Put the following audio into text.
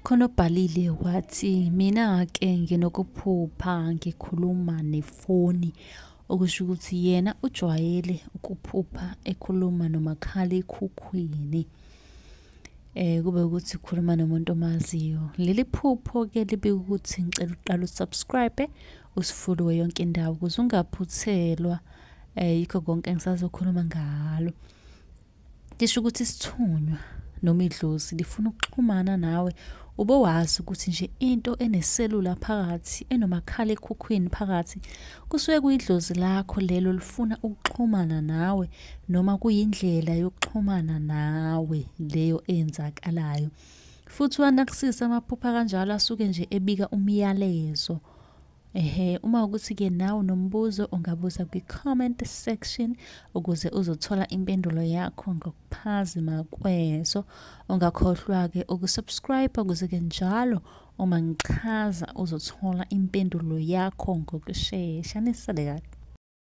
Khona obhalile wathi, mina-ke nginokuphupha ngikhuluma nefoni, okusho ukuthi yena ujwayele ukuphupha ekhuluma nomakhalekhukhwini. Kube ukuthi ukhuluma nomuntu omaziyo. Leli phupho-ke libika ukuthi ngicela uqale usubscribe, usifollowe yonke indawo ukuze ungaphuthelwa yikho konke engisazokhuluma ngalo. Lisho ukuthi isithunywa noma idlozi lifuna ukuxhumana nawe, ube wazi ukuthi nje into eneselula phakathi, enomakhalekhukhwini phakathi, kusuke kuyidlozi lakho lelo lifuna ukuxhumana nawe, noma kuyindlela yokuxhumana nawe leyo eyenzakalayo. Futhi wanakisisa amaphupho kanjalo asuke nje ebika umyalezo. Ehhe, uma ukuthi-ke nawe unombuzo ungabuza kwi-comment section ukuze uzothola impendulo yakho ngokuphazima kweso. Ungakhohlwa-ke ukusubscribe ukuze-ke njalo uma ngichaza uzothola impendulo yakho ngokushesha. Nisale kahle.